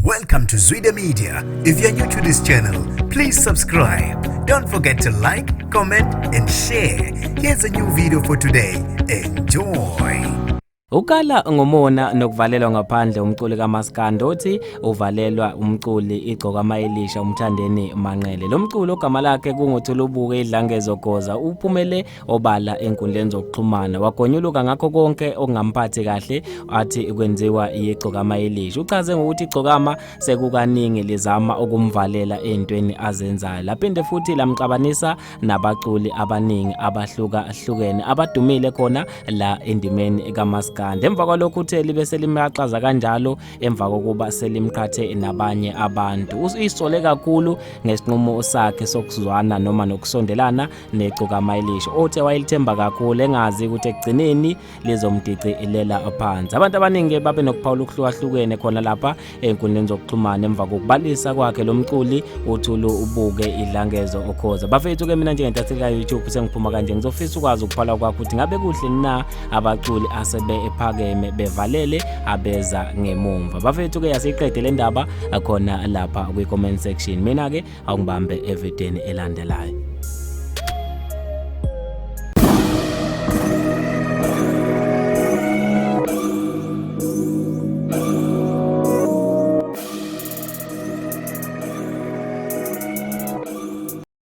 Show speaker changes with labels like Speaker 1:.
Speaker 1: Welcome to Zwida Media. If you're new to this channel, please subscribe. Don't forget to like, comment, and share. Here's a new video for today. Enjoy.
Speaker 2: Ukala ngomona nokuvalelwa ngaphandle umculi kaMaskandi othi uvalelwa umculi Igcokama Elisha uMthandeni Manqele. Lo mculi ogama lakhe kunguThulubuke Idlangezo Goza uphumele obala enkundleni zokuxhumana wagonyuluka ngakho konke okungamphathi kahle athi kwenziwa yigcokama elisha. Uchaze ngokuthi igcokama sekukaningi lizama ukumvalela ezintweni azenzayo. Laphinde futhi lamxabanisa nabaculi abaningi abahlukahlukene abadumile khona la endimeni kaMaskandi. Emva kwalokho uthe libe selimxaxaza kanjalo emva kokuba selimqhathe nabanye abantu. Usisole kakhulu ngesinqumo sakhe sokuzwana noma nokusondelana negcokama elisha othe wayelithemba kakhulu engazi ukuthi ekugcineni lizomdicilela phansi. Abantu abaningi babe nokuphawula okuhlukahlukene khona lapha ey'nkundleni zokuxhumana emva kokubalisa kwakhe lo mculi uThulu ubuke idlangezo okhoza. Bafethu ke mina njengentatheli ka-YouTube sengiphuma kanje ngizofisa ukwazi ukuphala kwakho ukuthi ngabe kuhle na abaculi asebe ephakeme bevalele abeza ngemumva. Bafethu ke asiyiqede le ndaba khona lapha kwi-comment section. Mina ke awungibambe evideni elandelayo.